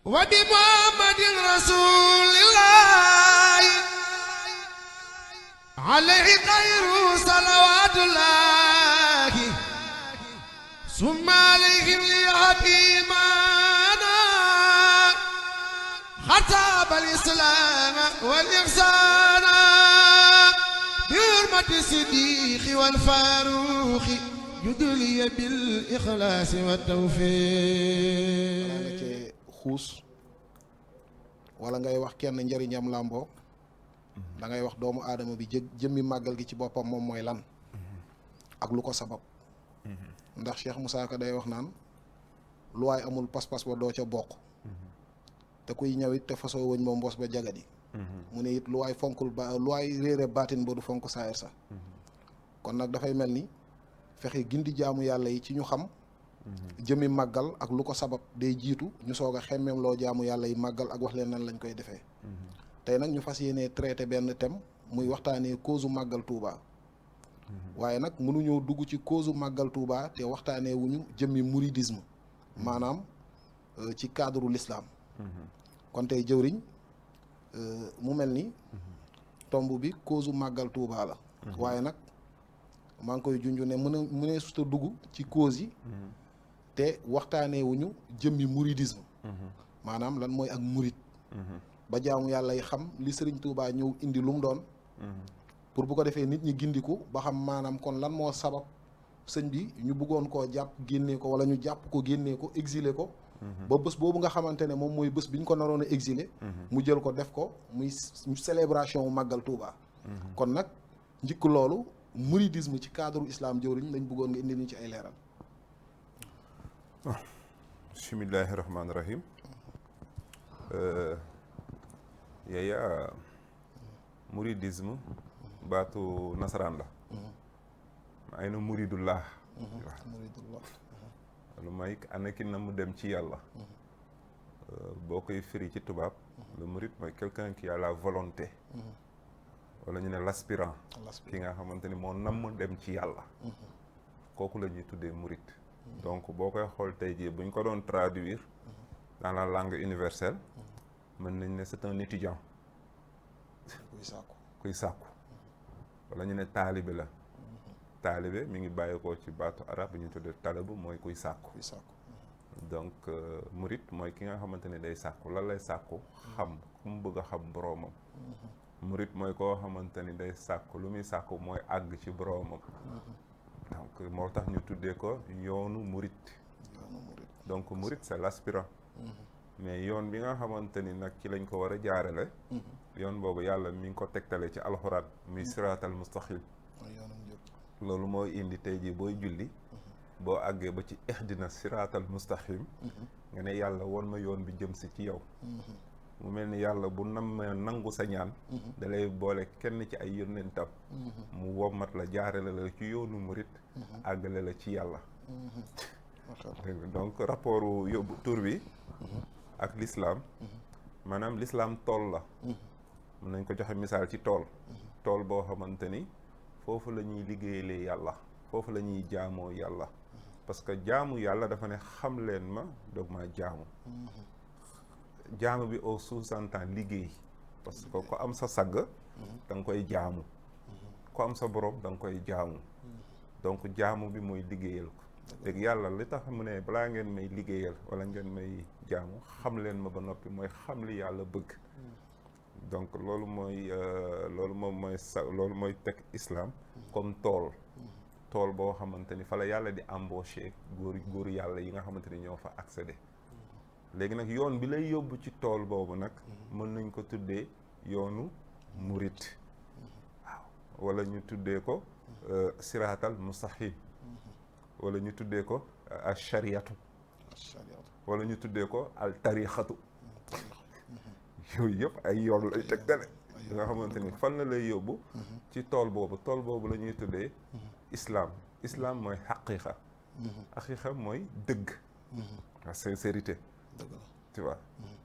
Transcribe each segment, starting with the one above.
وبمحمد رسول الله عليه خير صلوات الله ثم عليهم ليهديمانا خطاب الإسلام والإحسان بحرمة الصديق والفاروق يدلي بالإخلاص والتوفيق xuus wala ngay wax kenn njëriñam làmboo da ngay wax doomu aadama bi jëmmi màggal gi ci boppam moom mooy lan ak lu ko sabab ndax Cheikh Moussa Ka day wax naan lu waay amul pas-pas ba doo ca bokk te kuy ñëwit te fasoo wëñ moom mbos ba jagadi mu ne it lu waay fonkul ba lu waay réere baatin ba du fonk saayir sax kon nag dafay mel ni fexe gindi jaamu yàlla yi ci ñu xam jëmi màggal ak lu ko sabab day jiitu ñu soog a xemmeem loo jaamu yàlla yi màggal ak wax leen nan lañ koy defee tey nag ñu fas yéenee traité benn thème muy waxtaanee cause màggal Touba waaye nag mënuñoo dugg ci cause màggal Touba te waxtaanee wuñu jëmmi mouridisme maanaam ci cadre l'islam kon tey jëwriñ mu mel ni tomb bi cause màggal Touba la waaye nag maa ngi koy junj ne mënee suta dugg ci cause yi te waxtaanee wuñu jëmmi mouridisme maanaam lan mooy ak murid ba jaamu yàlla yi xam li Sëriñ Touba ñëw indi lu mu doon pour bu ko defee nit ñi gindiku ba xam maanaam kon lan moo sabab sëñ bi ñu bëggoon koo jàpp génnee ko wala ñu jàpp ko génnee ko exiler ko ba bés boobu nga xamante ne moom mooy bés bi ñu ko naroon a exiler mu jël ko def ko muy célébration wu màggal Touba kon nag njëkk loolu mouridisme ci cadre islam jëwriñ lañ bëggoon nga indi ñu ci ay leeral bismillahi rahmaani rahim yaya mouridisme baatu nasaraan la ay na muridullah muridullah lu may ana ki na mu dem ci yàlla boo koy firi ci tubaab le mouride mooy quelqu'un qui a la volonté wala ñu ne l'aspirant ki nga xamante ni moo namm dem ci yàlla kooku la ñuy tuddee mouride donc boo koy xool tey jii buñ ko doon traduire dans la langue universelle mën nañ ne c'est un étudiant kuy sàkku wala ñu ne taalibe la taalibe mi ngi bàyyeekoo ci baatu arab bi ñu tuddee talabu mooy kuy sàkku donc murit mooy ki nga xamante ne day sàkku lan lay sàkku xam ku mu bëgg a xam boroomam murit mooy koo xamante ni day sàkku lu muy sàkku mooy àgg ci boroomam donc moo tax ñu tuddee ko yoonu murit donc murit c'est l'aspirant mais yoon bi nga xamante ni nag ci lañ ko war a jaarale yoon boobu yàlla mi ngi ko tegtale ci alxuraan muy siraatal mustaqim loolu mooy indi tey jii booy julli boo àggee ba ci ihdina siraatal mustaqim nga ne yàlla won ma yoon bi jëm si ci yow mu mel ni yàlla bu nangu sa ñaan da lay boole kenn ci ay yónnentam mu wommat la jaarale la ci yoonu murit àggale la ci yàlla donc rapport yóbbu tur bi ak l'islam maanaam l'islam tool la mën nañ ko joxe misaal ci tool boo xamante ni foofu la ñuy liggéeyalee yàlla foofu la ñuy jaamoo yàlla parce que jaamu yàlla dafa ne xam leen ma doog maa jaamu bi au sous-entend liggéey parce que ko am sa sagg da nga koy jaamu ko am sa borom da nga koy jaamu donc jaamu bi mooy liggéeyal ko léegi yàlla li tax mu ne balaa ngeen may liggéeyal wala ngeen may jaamu xam leen ma ba noppi mooy xam li yàlla bëgg donc loolu mooy loolu mooy teg islam comme tool boo xamante ni fa la yàlla di embaucher góoru yàlla yi nga xamante ni ñoo fa accéder léegi nag yoon bi lay yóbbu ci tool boobu nag mën nañ ko tuddee yoonu murit waaw wala ñu tuddee ko siraatal mustaqim wala ñu tuddee ko al shariatu wala ñu tuddee ko al tarixatu yooyu yëpp ay yoon lay tegtale nga xamante ni fan la lay yóbbu ci tool boobu la ñuy tuddee islam mooy xaqiiqa mooy dëgg la sincérité tu vois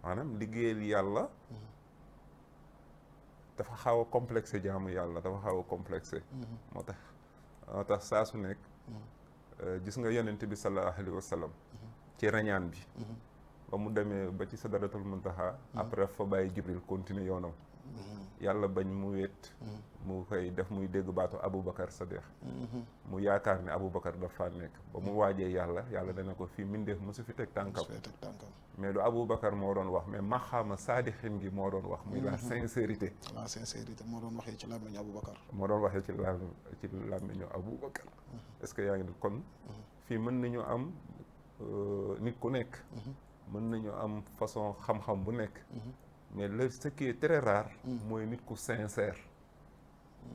maanaam liggéeyal yàlla dafa xaw a complexé jaamu yàlla dafa xaw a complexé moo tax saa su nekk gis nga yonent bi sallallahu alayhi wa sallam ci rañaan bi ba mu demee ba ci Sidratul Muntaha après fa bàyyi Jibril continuer yoonam yàlla bañ mu wéet mu koy def muy dégg baatu Aboubacar Sadiq mu yaakaar ne Aboubacar dafa nekk ba mu waajee yàlla dana ko fii mindeef mosu fi teg tànkam mais du Aboubacar moo doon wax mais maxaama saadixin gi moo doon wax muy la sincérité moo doon waxee ci làmmiñu Aboubacar ci làmmiñu Aboubacar est-ce que yaa ngi kon fii mën nañu am nit ku nekk mën nañu am façon xam-xam bu nekk mais ce qui est très rare mooy nit ku sincère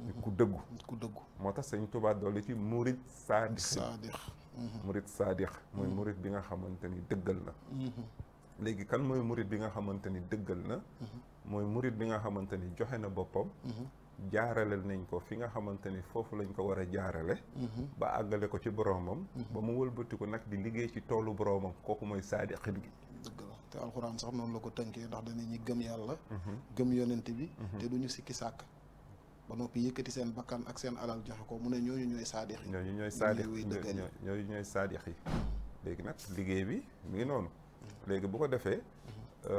nit ku dëggu moo tax Sëñ Tuubaa dolli ci murid saadix murid saadix mooy murid bi nga xamante ni dëggal na léegi kan mooy murid bi nga xamante ni dëggal na mooy murid bi nga xamante ni joxe na boppam jaaraleel nañ ko fi nga xamante ni foofu lañ ko war a jaarale ba àggale ko ci boroomam ba mu wëlbatiku nag di liggéey ci toolu boroomam kooku mooy saadixin gi dëgg la te alxuraan sax noonu la ko tënkee ndax dana ñi gëm yàlla gëm yonent bi te duñu sikki sàkk ba noppi yëkkati seen bakkan ak seen alal joxe ko mu ne ñooñu ñooy saadix yi ñooñu ñooy saadix yi léegi nag liggéey bi mi ngi noonu léegi bu ko defee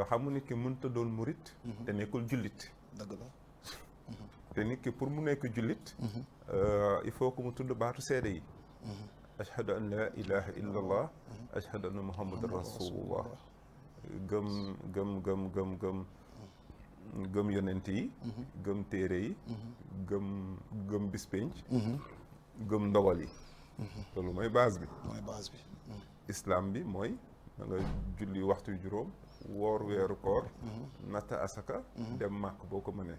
xamu nit ki mënta doon murit te nekkul jullit dëgg la te nit ki pour mu nekk jullit il faut que mu tudd baatu seede yi ashhadu an la ilaha illa allah ashhadu anna muhammadan rasulullah gëm yonent yi gëm téere yi gëm bis penc gëm ndogal yi loolu mooy base bi islam bi mooy da nga julli waxtu juróom woor weeru koor natta asaka dem màkk boo ko mënee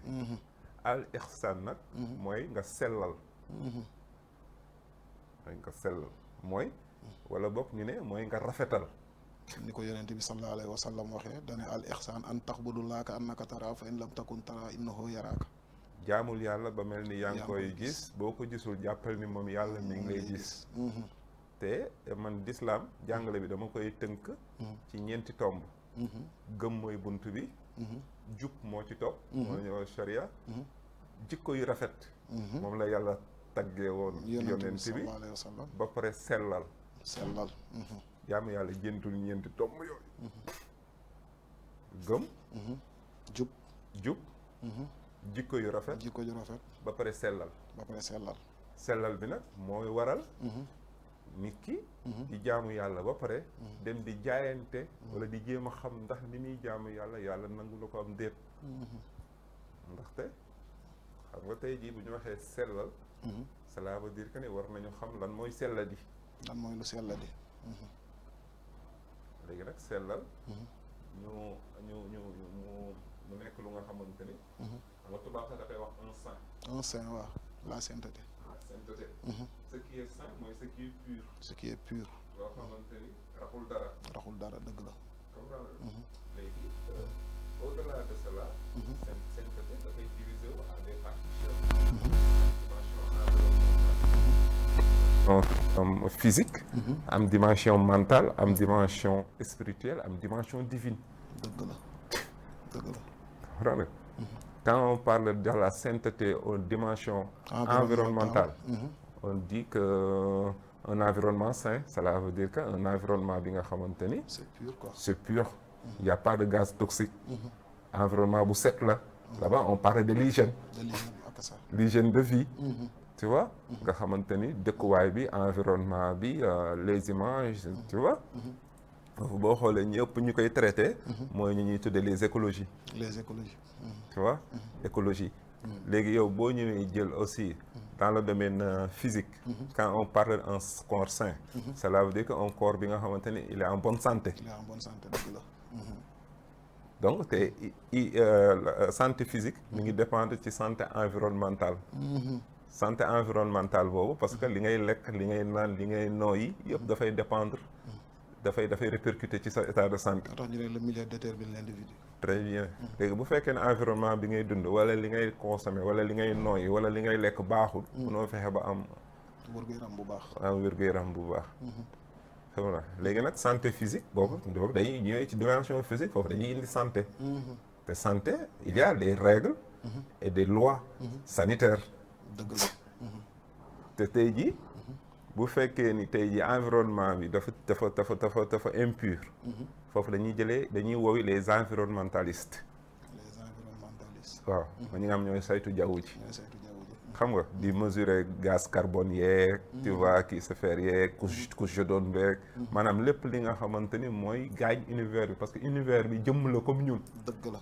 al ihsan nag mooy nga sellal mooy wala bokk ñu ne mooy nga rafetal ni ko yonent bi sallallahu alayhi wa sallam waxee dane al ihsan an taxbudullaaha ka annaka taraa fa in lam takun taraa innahu yaraaka jaamul yàlla ba mel ni yaa ngi koy gis boo ko gisul jàppal ni moom yàlla mi ngi lay gis te man d'islam jàngale bi dama koy tënk ci ñeenti tomb gëm mooy bunt bi jub moo ci topp mooy ñoo sharia jikko yu rafet moom la yàlla taggee woon yonent bi ba pare sellal jaamu yàlla jëntul ñeenti tomb yooyu gëm jub jikko yu rafet ba pare sellal sellal bi nag mooy waral nit ki di jaamu yàlla ba pare dem di jaayante wala di jéem a xam ndax li muy jaamu yàlla nangu la ko am déet ndaxte xam nga tey jii bu ñu waxee sellal cela veut dire que ne war nañu xam lan mooy selladi lan mooy lu selladi léegi nag sellal ñu nekk lu nga xamante ni xam nga tubaab sax dafay wax un saint waaw la sainteté ce qui est saint mooy ce qui est pur loo xamante ni raxul dara dëgg la comprendre léegi au-delà de cela sainteté dafay divisé wu à des dimension physique am dimension mentale am dimension spirituelle am dimension divine dëgg la comprendre quand on parle de la sainteté aux dimensions environnementales on dit que un environnement sain cela veut dire que un environnement bi nga xamante ni c'est pur il y a pas de gaz toxique environnement bu set la là-bas on parle de l'hygiène de vie tu vois nga xamante ni dëkkuwaay bi environnement bi les images tu vois boo xoolee ñëpp ñu koy traité mooy ñu ñuy tuddee les écologies tu vois écologie léegi yow boo ñëwee jël aussi dans le domaine physique quand on parle d'un corps sain cela veut dire que un corps bi nga xamante ni il est en bonne santé dëgg la donc te santé physique mi ngi dépendre ci santé environnementale santé environnementale boobu parce que li ngay lekk li ngay naan li ngay nooyi yëpp dafay dépendre dafay répercuter ci sa état de santé. tax ñu ne le milieu détermine l'individu. très bien léegi bu fekkee ne environnement bi ngay dund wala li ngay consommer wala li ngay nooyi wala li ngay lekk baaxul. munoo fexe ba am. wér-gu-yaram bu baax. am wér-gu-yaram bu baax. xam nga léegi nag santé physique boobu dañuy ñëwee ci dimension physique foofu dañuy indi santé. te santé il y a des règles. et des lois sanitaires. dëgg la. te tey jii. bu fekkee ni tey jii environnement bi dafa impur. foofu dañuy woowi les environnementalistes. les environnementalistes. waaw ma ñi nga xam ñooy saytu jaww ji. xam nga di mesurer gaz carbone yeeg. tu vois kii sphère yeeg couche d'ozone beeg. maanaam lépp li nga xamante ni mooy gaañ univers bi parce que univers bi jëmm la comme ñun. dëgg la.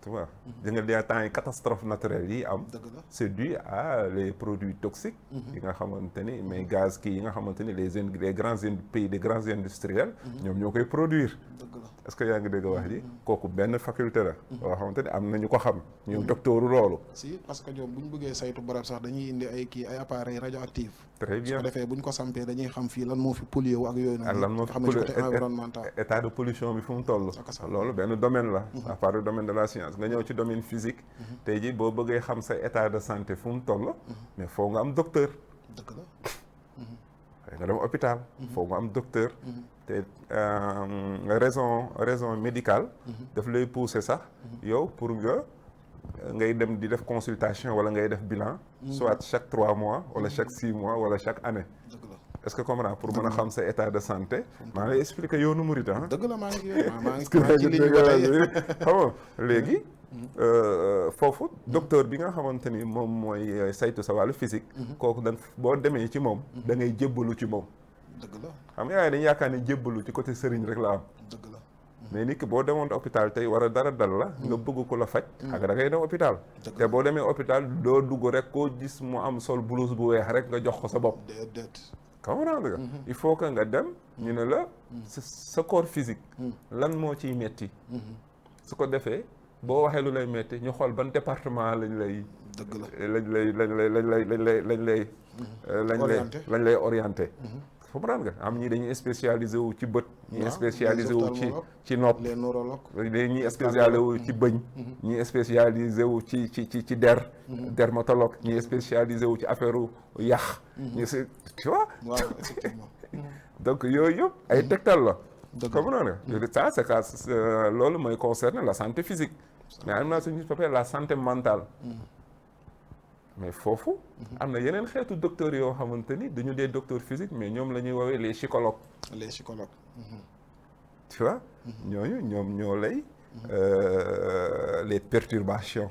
tu vois da nga dee temps yi catastrophe naturelle yi am. dëgg la c'est dû à les produits toxiques. yi nga xamante ni mais gaz kii yi nga xamante ni les grands pays des grands industriels. ñoom ñoo koy produire. dëgg la est-ce que yaa ngi dégg wax ji. kooku benn faculté la. boo xamante ni am nañu ko xam. ñu docteuru loolu. si parce que ñoom bu ñu bëggee saytu barab sax dañuy indi ay appareils radioactifs. très bien su ko defee bu ñu ko sampee dañuy xam fii lan moo fi pollué wu ak yooyu. ak lan moo fi xam ne ci côté environnemental. état de pollution bi fu mu toll. loolu benn domaine la. à part le domaine de la science nga ñëw ci domaine physique. tey jii boo bëggee xam sa état de santé fu mu toll. mais foo nga am docteur. dëgg la. nga dem hôpital. foo nga am docteur. te raison médicale. daf lay pousser sax. yow pour ngay dem di def consultation wala ngay def bilan. soit chaque 3 mois wala chaque 6 mois wala chaque année. dëgg la est-ce que comprends pour mën a xam sa état de santé. maa ngi lay expliquer yoonu murit ah. dëgg la maa ngi ci ligne ba tey xam nga léegi. foofu docteur bi nga xamante ni moom mooy saytu sa wàllu physique. kooku boo demee ci moom. da ngay jébbalu ci moom. dëgg la xam nga dañu yaakaar ne jébbalu ci côté sëriñ rek la am. dëgg la. mais nit ki boo demoon hôpital tey war a dara dal la. nga bëgg ko la faj. ak da ngay dem hôpital. te boo demee hôpital doo dugg rek koo gis mu am sol blouse bu weex rek nga jox ko sa bopp. déedéet. comprendre nga. il faut que nga dem ñu ne la. sa corps physique. lan moo ciy metti su ko defee boo waxee lu lay metti ñu xool ban département lañ lay. dëgg la lañ lay orienté. comprendre nga am ñii dañuy spécialisé wu ci bët. ñii spécialisé wu ci nopp. les neurologues. ñii spécialisé wu ci bëñ. ñii spécialisé wu ci der. dermatologue ñii spécialisé wu ci affaire yax. ñii tu vois. waaw effectivement. donc yooyu yëpp ay tegtal la. dëgg comprendre nga. ça c'est que loolu mooy concerner la santé physique. mais am naa suñu papier la santé mentale. mais foofu am na yeneen xeetu docteurs yoo xamante ni dañu dee docteur physique mais ñoom la ñuy woowee les psychologues. les psychologues. tu vois. ñoom ñoo lay. les perturbations.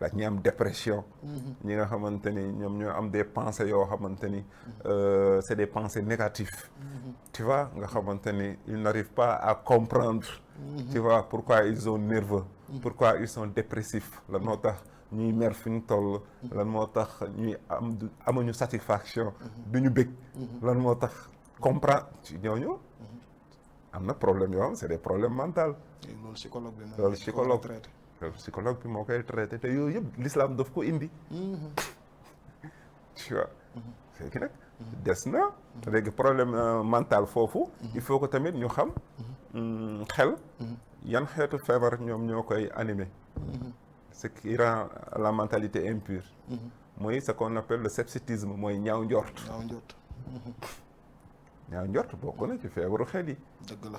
la ñi am dépression. ñi nga xamante ni ñoom ñoo am des pensées yoo xamante ni c'est des pensées négatives. tu vois nga xamante ni ils n'arrivent pas à comprendre. tu vois pourquoi ils sont nerveux. pourquoi ils sont dépressifs lan moo tax. ñuy mer fi ñu toll. lan moo tax ñuy amuñu satisfaction. duñu bëgg. lan moo tax comprendre ci ñooñu. am na problème yoo xam c'est des problèmes mentaux. loolu psychologue bi loolu psychologue bi moo koy traité te yooyu yëpp l'islam daf ko indi. tu vois. léegi nag des na. léegi problème mental foofu. il faut que tamit ñu xam. xel. yan xeetu feebar ñoom ñoo koy animé. ce qui rend la mentalité impure. mooy ce qu'on appelle le scepticisme mooy ñaaw njort. ñaaw njort bokk na ci feebaru xel yi. dëgg la.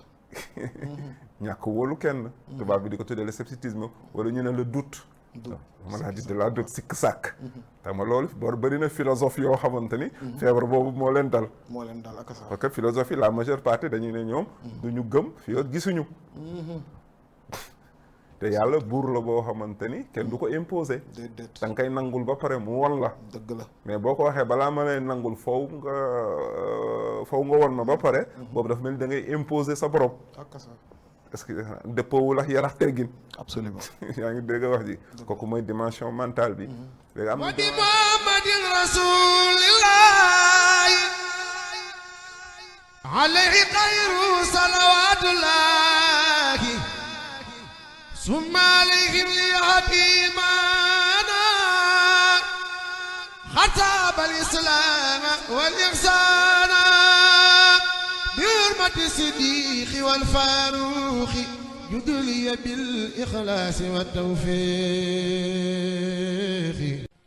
ñàkk wóolu kenn. tubaab bi di ko tuddee le scepticisme wala ñu ne le doute. maladie de la doute sikk sàkk. xam nga loolu bëri na philosophie yoo xamante ni. feebar boobu moo leen dal. ak sax parce que philosophie la majeure partie dañuy ne ñoom. du ñu gëm fii ak gisuñu. te yàlla buur la boo xamante ni kenn du ko imposer. déedéet da nga koy nangul ba pare mu won la. dëgg la mais boo ko waxee balaa ma lay nangul foofu nga won ma ba pare. boobu dafa mel ni da ngay imposer sa borom. ak sax est-ce que dëppoowul ak yarax teggin. absolument. yaa ngi dégg wax ji. kooku mooy dimension mentale bi. léegi am na di Muhammadin rasulillahi alayhi xayru salawatullahi summa alayhim li hatimana xatab al islam wal ihsana bi hurmati siddiqi wal faruqi يدلي بالإخلاص والتوفيق